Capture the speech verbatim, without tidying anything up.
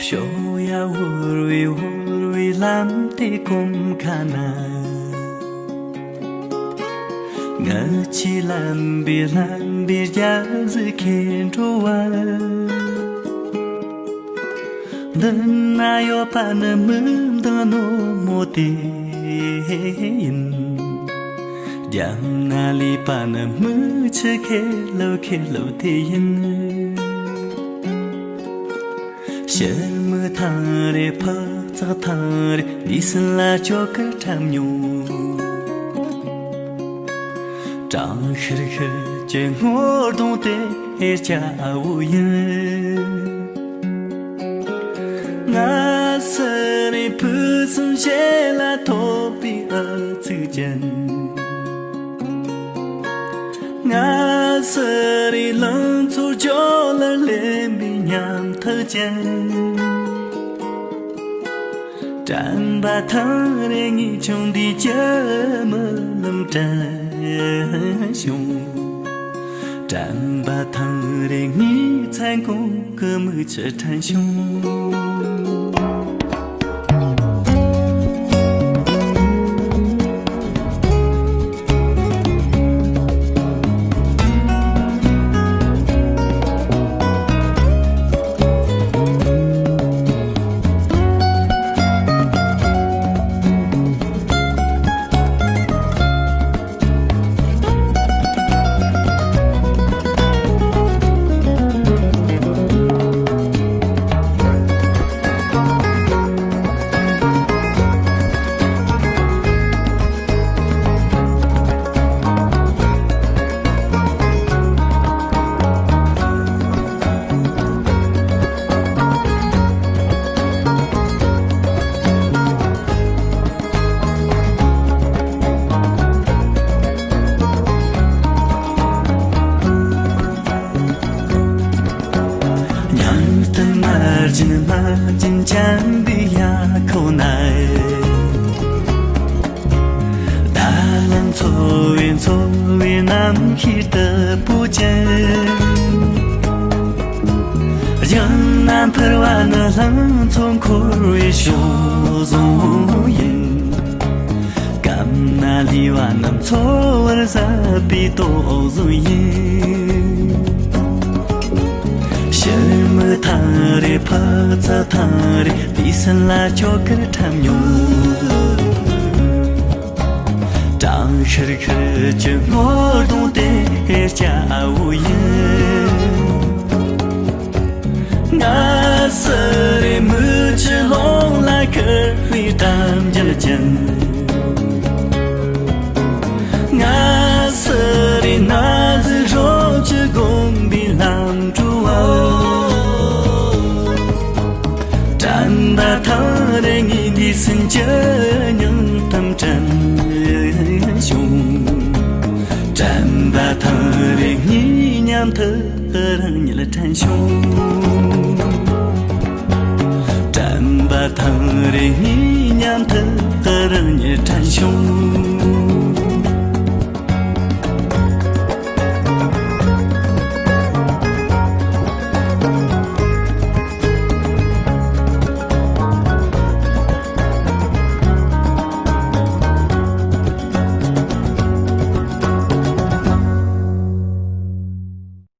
ཞོགས་ཡར་འོར་བའི་འོར་བའི་ལམ་དེ་གོམ་ཁ་ན། ངི་ཆོས་ལམ་པའི་ལམ་པའི་རྒྱབ་ཟིག་ཁེལ་འགྲོ་བ། འདི་ན་ཡོད་པ་ནི་མི་མདངས་ནོར་མོ་དེ་ཡིན། རྒྱབ་ན་ལུས་པ་ནི་མི་ཆུ་ཁེ་ལོ་ཁེ་ལོ་དེ་ཡིན། ཕྱི་མིག་ཐང་རེ་ཕུ་ཚག་ཐང་རེ་འདི་སྲིན་ལ་ཅོ་ཀི་ཁྲམ་ཉོ། གྲང་ཤུར་ཤུར་གྱི་སྔོ་གདོང་དེ་སྐྱ་བོ་ཡིན། ང་སུ་རེད་ཕུན་སུམ་ཞལ་ལ་ཐོབ་པའི་ཨ་ཚུགས་ཅན། ང་སུ་རེད་ལང་ཚོ་ཇོ་ལར་ལེན་པའི་ཉམ་ཐག་ཅན། དྲན་པ་ཐང་རེ་ངའི་ཆུང་འདི་ཅི་མི་ལམ་དྲན་བྱུང་། དྲན་པ་ཐང་རེ་ངའི་མཚན་གུང་གི་མིག་ཆུ་དྲན་བྱུང་། མྱང་སྟེ་མར་འབྱིན་མར་འབྱིན་ཅན་འདི་ཡ་ཁོ་ན། ད་ལན་འཚོ་བའི་འཚོ་བའི་རྣམ་ཤེས་ལྟ་བུ་ཅན། རྒྱང་ན་འཕུར་བ་ནི་ལྷ་མཚོ་འཁོར་བའི་ཞོ་བཟང་ཡིན། སྐམ་ན་ལུས་པ་རྣམས་འཚོ་བར་ཟབ་པའི་དོགས་ཟོན་ཡིན། ཕྱི་མིག་ཐང་རེ་ཕུ་ཚག་ཐང་རེ་དེའི་སྲིན་ལ་ཅོ་ཀིར་ཁྲམ་ཉོ། གྲང་ཤུར་ཤུར་གྱི་སྔོ་གདོང་དེ་སྐྱ་བོ་ཡིན། ང་སུ་རེད་མུ་ཆུ་ཀློང་ལ་ཁུར་བའི་གཏམ་རྒྱུད་ཅན། ང་སུ་རེད་ན་ཟི་རོ་ཆུ་དགོན་པའི་ལམ་བྲོ་བ། དྲན་པ་ཐང་རེ་ངའི་འདི་སྲིན་གྱི་སྙིང་གཏམ་དྲན་བྱུང་། དྲན་པ་ཐང་རེ་ངའི་ཉམ་ཐག་རང་ཉིད་དྲན་བྱུང་། དྲན་པ་ཐང་རེ་ངའི་ཉམ་ཐག་རང་ཉིད་དྲན་བྱུང་།